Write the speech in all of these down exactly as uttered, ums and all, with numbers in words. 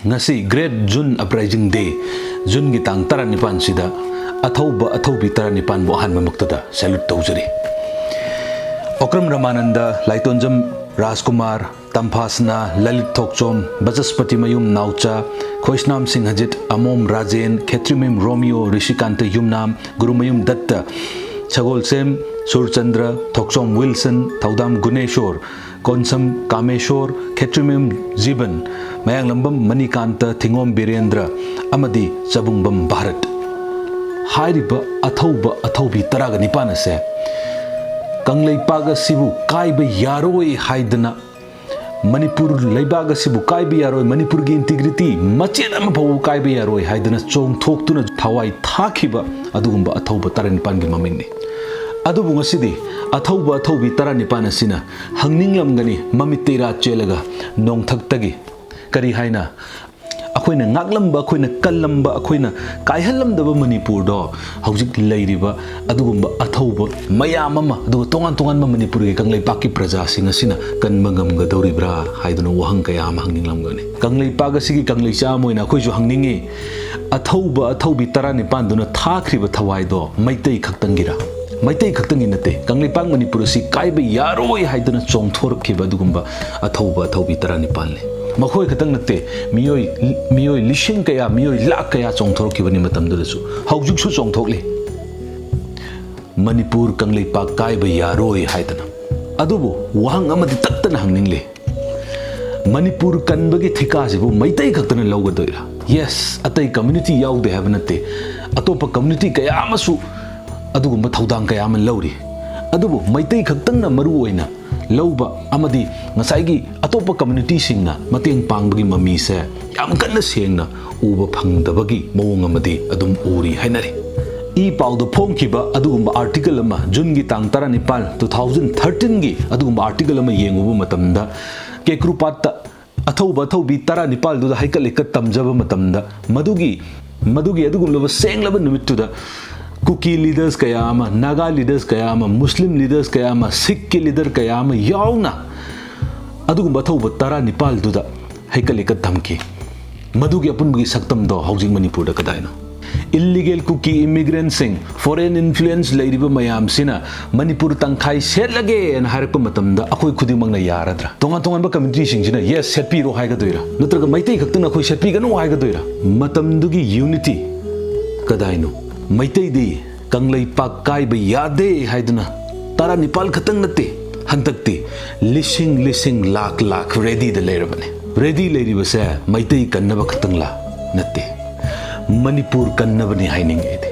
ꯉꯁꯤ Great June Uprising Day, ꯖꯨꯟꯒꯤ ꯇꯥꯡ ꯇꯔꯥꯅꯤꯄꯥꯟꯁꯤꯗ ꯑꯊꯧꯕ ꯑꯊꯧꯕꯤ ꯇꯔꯥꯅꯤꯄꯥꯟꯕꯨ ꯑꯍꯥꯟꯕꯃꯛꯇꯗ salute ꯇꯧꯖꯔꯤ꯫ ꯑꯣꯀ꯭ꯔꯝ ꯔꯃꯥꯅꯟꯗ, ꯂꯥꯏꯇꯣꯟꯖꯝ ꯔꯥꯖꯀꯨꯃꯥꯔ, ꯇꯝꯐꯥꯁꯅꯥ, ꯂꯂꯤꯠ ꯊꯣꯛꯆꯣꯝ, ꯕꯆꯁꯄꯇꯤ ꯃꯌꯨꯝ ꯅꯥꯎꯆꯥ, ꯈꯣꯏꯁꯅꯥꯝ ꯁꯤꯡꯍꯖꯤꯠ, ꯑꯃꯣꯝ ꯔꯥꯖꯦꯟ, ꯈꯦꯇ꯭ꯔꯤꯃꯌꯨꯝ ꯔꯣꯃꯤꯌꯣ, ꯔꯤꯁꯤꯀꯥꯟꯇ ꯌꯨꯝꯅꯥꯝ, ꯒꯨꯔꯨꯃꯌꯨꯝ ꯗꯠꯇ, ꯁꯒꯣꯜꯁꯦꯝ ꯁꯨꯔꯆꯟꯗ꯭ꯔ, ꯊꯣꯛꯆꯣꯝ ꯋꯤꯜꯁꯟ, ꯊꯧꯗꯥꯝ ꯒꯨꯅꯦꯁꯣꯔ, ꯀꯣꯟꯁꯝ ꯀꯥꯃꯦꯁꯣꯔ, ꯈꯦꯇ꯭ꯔꯤꯃꯌꯨꯝ ꯖꯤꯕꯟ, ꯃꯌꯥꯡꯂꯝꯕꯝ ꯃꯅꯤꯀꯥꯟꯇ, ꯊꯤꯉꯣꯝ ꯕꯤꯔꯦꯟꯗ꯭ꯔ ꯑꯃꯗꯤ ꯆꯕꯨꯡꯕꯝ ꯚꯥꯔꯠ꯫ ꯍꯥꯏꯔꯤꯕ ꯑꯊꯧꯕ ꯑꯊꯧꯕꯤ ꯇꯔꯥꯒ ꯅꯤꯄꯥꯟ ꯑꯁꯦ ꯀꯪꯂꯩꯄꯥꯛ ꯑꯁꯤꯕꯨ ꯀꯥꯏꯕ ꯌꯥꯔꯣꯏ ꯍꯥꯏꯗꯅ, ꯃꯅꯤꯄꯨꯔ ꯂꯩꯕꯥꯛ ꯑꯁꯤꯕꯨ ꯀꯥꯏꯕ ꯌꯥꯔꯣꯏ, ꯃꯅꯤꯄꯨꯔꯒꯤ integrity ꯃꯆꯦꯠ ꯑꯃ ꯐꯥꯎꯕ ꯀꯥꯏꯕ ꯌꯥꯔꯣꯏ ꯍꯥꯏꯗꯅ ꯆꯣꯡꯊꯣꯛꯇꯨꯅ ꯊꯋꯥꯏ ꯊꯥꯈꯤꯕ ꯑꯗꯨꯒꯨꯝꯕ ꯑꯊꯧꯕ ꯇꯔꯥꯅꯤꯄꯥꯟꯒꯤ ꯃꯃꯤꯡꯅꯤ꯫ ꯑꯗꯨꯕꯨ ꯉꯁꯤꯗꯤ ꯑꯊꯧꯕ ꯑꯊꯧꯕꯤ ꯇꯔꯥꯅꯤꯄꯥꯟ ꯑꯁꯤꯅ ꯍꯪꯅꯤꯡꯂꯝꯒꯅꯤ, ꯃꯃꯤꯠꯇꯩꯔꯥ ꯆꯦꯜꯂꯒ ꯅꯣꯡꯊꯛꯇꯒꯤ ꯀꯔꯤ ꯍꯥꯏꯅ ꯑꯩꯈꯣꯏꯅ ꯉꯥꯛꯂꯝꯕ, ꯑꯩꯈꯣꯏꯅ ꯀꯜꯂꯝꯕ, ꯑꯩꯈꯣꯏꯅ ꯀꯥꯏꯍꯜꯂꯝꯗꯕ ꯃꯅꯤꯄꯨꯔꯗꯣ ꯍꯧꯖꯤꯛ ꯂꯩꯔꯤꯕ ꯑꯗꯨꯒꯨꯝꯕ ꯑꯊꯧꯕ ꯃꯌꯥꯝ ꯑꯃ, ꯑꯗꯨꯒ ꯇꯣꯉꯥꯟ ꯇꯣꯉꯥꯟꯕ ꯃꯅꯤꯄꯨꯔꯒꯤ ꯀꯪꯂꯩꯄꯥꯛꯀꯤ ꯄ꯭ꯔꯖꯥꯁꯤꯡ ꯑꯁꯤꯅ ꯀꯟꯕ ꯉꯝꯒꯗꯧꯔꯤꯕ꯭ꯔꯥ ꯍꯥꯏꯗꯨꯅ ꯋꯥꯍꯪ ꯀꯌꯥ ꯑꯃ ꯍꯪꯅꯤꯡꯂꯝꯒꯅꯤ꯫ ꯀꯪꯂꯩꯄꯥꯛ ꯑꯁꯤꯒꯤ ꯀꯪꯂꯩꯆꯥ ꯑꯃ ꯑꯣꯏꯅ ꯑꯩꯈꯣꯏꯁꯨ ꯍꯪꯅꯤꯡꯉꯤ, ꯑꯊꯧꯕ ꯑꯊꯧꯕꯤ ꯇꯔꯥꯅꯤꯄꯥꯟꯗꯨꯅ ꯊꯥꯈ꯭ꯔꯤꯕ ꯊꯋꯥꯏꯗꯣ ꯃꯩꯇꯩ ꯈꯛꯇꯪꯒꯤꯔꯥ? ꯃꯩꯇꯩ ꯈꯛꯇꯪꯒꯤ ꯅꯠꯇꯦ, ꯀꯪꯂꯩꯄꯥꯛ ꯃꯅꯤꯄꯨꯔ ꯑꯁꯤ ꯀꯥꯏꯕ ꯌꯥꯔꯣꯏ ꯍꯥꯏꯗꯨꯅ ꯆꯣꯡꯊꯣꯔꯛꯈꯤꯕ ꯑꯗꯨꯒꯨꯝꯕ ꯑꯊꯧꯕ ꯑꯊꯧꯕꯤ ꯇꯔꯥꯅꯤꯄꯥꯜꯅꯤ꯫ ꯃꯈꯣꯏ ꯈꯛꯇꯪ ꯅꯠꯇꯦ, ꯃꯤꯑꯣꯏ, ꯃꯤꯑꯣꯏ ꯂꯤꯁꯤꯡ ꯀꯌꯥ, ꯃꯤꯑꯣꯏ ꯂꯥꯈ ꯀꯌꯥ ꯆꯣꯡꯊꯣꯔꯛꯈꯤꯕꯅꯤ ꯃꯇꯝꯗꯨꯗꯁꯨ, ꯍꯧꯖꯤꯛꯁꯨ ꯆꯣꯡꯊꯣꯛꯂꯤ꯫ ꯃꯅꯤꯄꯨꯔ ꯀꯪꯂꯩꯄꯥꯛ ꯀꯥꯏꯕ ꯌꯥꯔꯣꯏ ꯍꯥꯏꯗꯅ꯫ ꯑꯗꯨꯕꯨ ꯋꯥꯍꯪ ꯑꯃꯗꯤ ꯇꯠꯇꯅ ꯍꯪꯅꯤꯡꯂꯤ, ꯃꯅꯤꯄꯨꯔ ꯀꯟꯕꯒꯤ ꯊꯤꯀꯥꯁꯤꯕꯨ ꯃꯩꯇꯩ ꯈꯛꯇꯅ ꯂꯧꯒꯗꯣꯏꯔꯥ? Yes, ꯑꯇꯩ community ꯌꯥꯎꯗꯦ ꯍꯥꯏꯕ ꯅꯠꯇꯦ, ꯑꯇꯣꯞꯄ community ꯀꯌꯥ ꯑꯃꯁꯨ ꯑꯗꯨꯒꯨꯝꯕ ꯊꯧꯗꯥꯡ ꯀꯌꯥ ꯑꯃ ꯂꯧꯔꯤ꯫ ꯑꯗꯨꯕꯨ ꯃꯩꯇꯩ ꯈꯛꯇꯪꯅ ꯃꯔꯨ ꯑꯣꯏꯅ ꯂꯧꯕ ꯑꯃꯗꯤ ꯉꯁꯥꯏꯒꯤ ꯑꯇꯣꯞꯄ communityꯁꯤꯡꯅ ꯃꯇꯦꯡ ꯄꯥꯡꯕꯒꯤ ꯃꯃꯤꯁꯦ ꯌꯥꯝ ꯀꯟꯅ ꯁꯦꯡꯅ ꯎꯕ ꯐꯪꯗꯕꯒꯤ ꯃꯑꯣꯡ ꯑꯃꯗꯤ ꯑꯗꯨꯝ ꯎꯔꯤ ꯍꯥꯏꯅꯔꯤ꯫ ꯏ ꯄꯥꯎꯗ ꯐꯣꯡꯈꯤꯕ ꯑꯗꯨꯒꯨꯝꯕ article ꯑꯃ, ꯖꯨꯟꯒꯤ ꯇꯥꯡ ꯇꯔꯥꯅꯤꯄꯥꯜ, two thousand thirteenꯒꯤ ꯑꯗꯨꯒꯨꯝꯕ article ꯑꯃ ꯌꯦꯡꯉꯨꯕ ꯃꯇꯝꯗ, ꯀꯦꯀ꯭ꯔꯨꯄꯥꯠꯇ ꯑꯊꯧꯕ ꯑꯊꯧꯕꯤ ꯇꯔꯥꯅꯤꯄꯥꯜꯗꯨꯗ ꯍꯩꯀꯠ ꯂꯩꯀꯠ ꯇꯝꯖꯕ ꯃꯇꯝꯗ, ꯃꯗꯨꯒꯤ, ꯃꯗꯨꯒꯤ ꯑꯗꯨꯒꯨꯝꯂꯕ ꯁꯦꯡꯂꯕ ꯅꯨꯃꯤꯠꯇꯨꯗ ꯀꯨꯀꯤ leaders ꯀꯌꯥ ꯑꯃ, ꯅꯥꯒꯥ leaders ꯀꯌꯥ ꯑꯃ, ꯃꯨꯁꯂꯤꯝ leaders ꯀꯌꯥ ꯑꯃ, ꯁꯤꯈꯀꯤ leader ꯀꯌꯥ ꯑꯃ ꯌꯥꯎꯅ ꯑꯗꯨꯒꯨꯝꯕ ꯑꯊꯧꯕ ꯇꯔꯥꯅꯤꯄꯥꯜꯗꯨꯗ ꯍꯩꯀꯠ ꯂꯩꯀꯠ ꯇꯝꯈꯤ꯫ ꯃꯗꯨꯒꯤ ꯑꯄꯨꯟꯕꯒꯤ ꯁꯛꯇꯝꯗꯣ ꯍꯧꯖꯤꯛ ꯃꯅꯤꯄꯨꯔꯗ ꯀꯗꯥꯏꯅꯣ? Illegal ꯀꯨꯀꯤ immigrant ꯁꯤꯡ, foreign influence ꯂꯩꯔꯤꯕ ꯃꯌꯥꯝꯁꯤꯅ ꯃꯅꯤꯄꯨꯔ ꯇꯪꯈꯥꯏ ꯁꯦꯠꯂꯒꯦꯅ ꯍꯥꯏꯔꯛꯄ ꯃꯇꯝꯗ ꯑꯩꯈꯣꯏ ꯈꯨꯗꯤꯡꯃꯛꯅ ꯌꯥꯔꯗ꯭ꯔꯥ? ꯇꯣꯉꯥꯟ ꯇꯣꯉꯥꯟꯕ community ꯁꯤꯡꯁꯤꯅ yes ꯁꯦꯠꯄꯤꯔꯣ ꯍꯥꯏꯒꯗꯣꯏꯔꯥ? ꯅꯠꯇ꯭ꯔꯒ ꯃꯩꯇꯩ ꯈꯛꯇꯅ ꯑꯩꯈꯣꯏ ꯁꯦꯠꯄꯤꯒꯅꯨ ꯍꯥꯏꯒꯗꯣꯏꯔꯥ? ꯃꯇꯝꯗꯨꯒꯤ unity ꯀꯗꯥꯏꯅꯣ? ꯃꯩꯇꯩꯗꯤ ꯀꯪꯂꯩꯄꯥꯛ ꯀꯥꯏꯕ ꯌꯥꯗꯦ ꯍꯥꯏꯗꯨꯅ ꯇꯔꯥꯅꯤꯄꯥꯜ ꯈꯛꯇꯪ ꯅꯠꯇꯦ, ꯍꯟꯗꯛꯇꯤ ꯂꯤꯁꯤꯡ ꯂꯤꯁꯤꯡ ꯂꯥꯛ ꯂꯥꯛ ready ꯗ ꯂꯩꯔꯕꯅꯤ꯫ Ready ꯂꯩꯔꯤꯕꯁꯦ ꯃꯩꯇꯩ ꯀꯟꯅꯕ ꯈꯛꯇꯪꯂꯥ? ꯅꯠꯇꯦ, ꯃꯅꯤꯄꯨꯔ ꯀꯟꯅꯕꯅꯤ ꯍꯥꯏꯅꯤꯡꯉꯦ ꯑꯩꯗꯤ꯫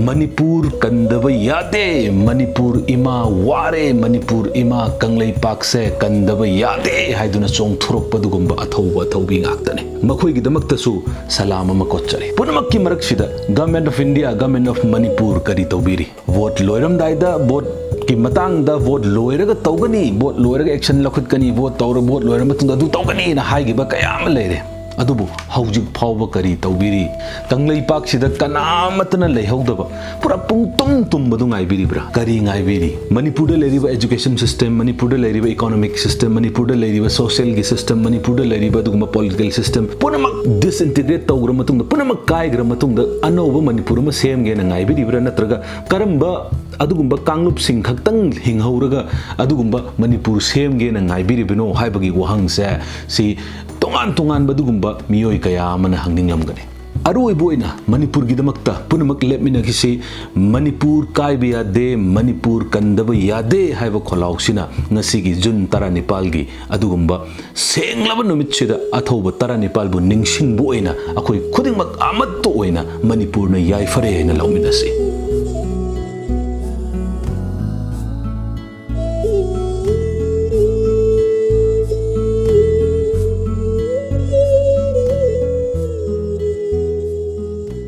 ꯃꯅꯤꯄꯨꯔ ꯀꯟꯗꯕ ꯌꯥꯗꯦ, ꯃꯅꯤꯄꯨꯔ ꯏꯃꯥ ꯋꯥꯔꯦ, ꯃꯅꯤꯄꯨꯔ ꯏꯃꯥ ꯀꯪꯂꯩꯄꯥꯛꯁꯦ ꯀꯟꯗꯕ ꯌꯥꯗꯦ ꯍꯥꯏꯗꯨꯅ ꯆꯣꯡꯊꯣꯔꯛꯄ ꯑꯗꯨꯒꯨꯝꯕ ꯑꯊꯧꯕ ꯑꯊꯧꯕꯤ ꯉꯥꯛꯇꯅꯤ꯫ ꯃꯈꯣꯏꯒꯤꯗꯃꯛꯇꯁꯨ ꯁꯂꯥꯝ ꯑꯃ ꯀꯣꯠꯆꯔꯤ꯫ ꯄꯨꯝꯅꯃꯛꯀꯤ ꯃꯔꯛꯁꯤꯗ Government of India, Government of Manipur ꯀꯔꯤ ꯇꯧꯕꯤꯔꯤ? Vote ꯂꯣꯏꯔꯝꯗꯥꯏꯗ vote ꯀꯤ ꯃꯇꯥꯡꯗ, vote ꯂꯣꯏꯔꯒ ꯇꯧꯒꯅꯤ, vote ꯂꯣꯏꯔꯒ action ꯂꯧꯈꯠꯀꯅꯤ, vote ꯇꯧꯔ, vote ꯂꯣꯏꯔ ꯃꯇꯨꯡꯗ ꯑꯗꯨ ꯇꯧꯒꯅꯤꯅ ꯍꯥꯏꯈꯤꯕ ꯀꯌꯥ ꯑꯃ ꯂꯩꯔꯦ꯫ ꯑꯗꯨꯕꯨ ꯍꯧꯖꯤꯛ ꯐꯥꯎꯕ ꯀꯔꯤ ꯇꯧꯕꯤꯔꯤ? ꯀꯪꯂꯩꯄꯥꯛꯁꯤꯗ ꯀꯅꯥꯃꯠꯇꯅ ꯂꯩꯍꯧꯗꯕ, ꯄꯨꯔꯥ ꯄꯨꯡꯇꯨꯝ ꯇꯨꯝꯕꯗꯨ ꯉꯥꯏꯕꯤꯔꯤꯕ꯭ꯔꯥ? ꯀꯔꯤ ꯉꯥꯏꯕꯤꯔꯤ? ꯃꯅꯤꯄꯨꯔꯗ ꯂꯩꯔꯤꯕ education system, ꯃꯅꯤꯄꯨꯔꯗ ꯂꯩꯔꯤꯕ economic system, ꯃꯅꯤꯄꯨꯔꯗ ꯂꯩꯔꯤꯕ social ꯒꯤ system, ꯃꯅꯤꯄꯨꯔꯗ ꯂꯩꯔꯤꯕ ꯑꯗꯨꯒꯨꯝꯕ political system ꯄꯨꯝꯅꯃꯛ disintegrate ꯇꯧꯈ꯭ꯔ ꯃꯇꯨꯡꯗ, ꯄꯨꯝꯅꯃꯛ ꯀꯥꯏꯈ꯭ꯔ ꯃꯇꯨꯡꯗ ꯑꯅꯧꯕ ꯃꯅꯤꯄꯨꯔ ꯑꯃ ꯁꯦꯝꯒꯦꯅ ꯉꯥꯏꯕꯤꯔꯤꯕ꯭ꯔꯥ? ꯅꯠꯇ꯭ꯔꯒ ꯀꯔꯝꯕ ꯑꯗꯨꯒꯨꯝꯕ ꯀꯥꯡꯂꯨꯞꯁꯤꯡ ꯈꯛꯇꯪ ꯍꯤꯡꯍꯧꯔꯒ ꯑꯗꯨꯒꯨꯝꯕ ꯃꯅꯤꯄꯨꯔ ꯁꯦꯝꯒꯦꯅ ꯉꯥꯏꯕꯤꯔꯤꯕꯅꯣ ꯍꯥꯏꯕꯒꯤ ꯋꯥꯍꯪꯁꯦ, ꯁꯤ ꯇꯣꯉꯥꯟ ꯇꯣꯉꯥꯟꯕ ꯑꯗꯨꯒꯨꯝꯕ ꯃꯤꯑꯣꯏ ꯀꯌꯥ ꯑꯃꯅ ꯍꯪꯅꯤꯡꯂꯝꯒꯅꯤ꯫ ꯑꯔꯣꯏꯕ ꯑꯣꯏꯅ ꯃꯅꯤꯄꯨꯔꯒꯤꯗꯃꯛꯇ ꯄꯨꯝꯅꯃꯛ ꯂꯦꯞꯃꯤꯟꯅꯈꯤꯁꯤ꯫ ꯃꯅꯤꯄꯨꯔ ꯀꯥꯏꯕ ꯌꯥꯗꯦ, ꯃꯅꯤꯄꯨꯔ ꯀꯟꯗꯕ ꯌꯥꯗꯦ ꯍꯥꯏꯕ ꯈꯣꯜꯂꯥꯎꯁꯤꯅ ꯉꯁꯤꯒꯤ ꯖꯨꯟ ꯇꯔꯥꯅꯤꯄꯥꯜꯒꯤ ꯑꯗꯨꯒꯨꯝꯕ ꯁꯦꯡꯂꯕ ꯅꯨꯃꯤꯠꯁꯤꯗ ꯑꯊꯧꯕ ꯇꯔꯥꯅꯤꯄꯥꯜꯕꯨ ꯅꯤꯡꯁꯤꯡꯕ ꯑꯣꯏꯅ ꯑꯩꯈꯣꯏ ꯈꯨꯗꯤꯡꯃꯛ ꯑꯃꯠꯇ ꯑꯣꯏꯅ ꯃꯅꯤꯄꯨꯔꯅ ꯌꯥꯏꯐꯔꯦ ꯍꯥꯏꯅ ꯂꯧꯃꯤꯟꯅꯁꯤ꯫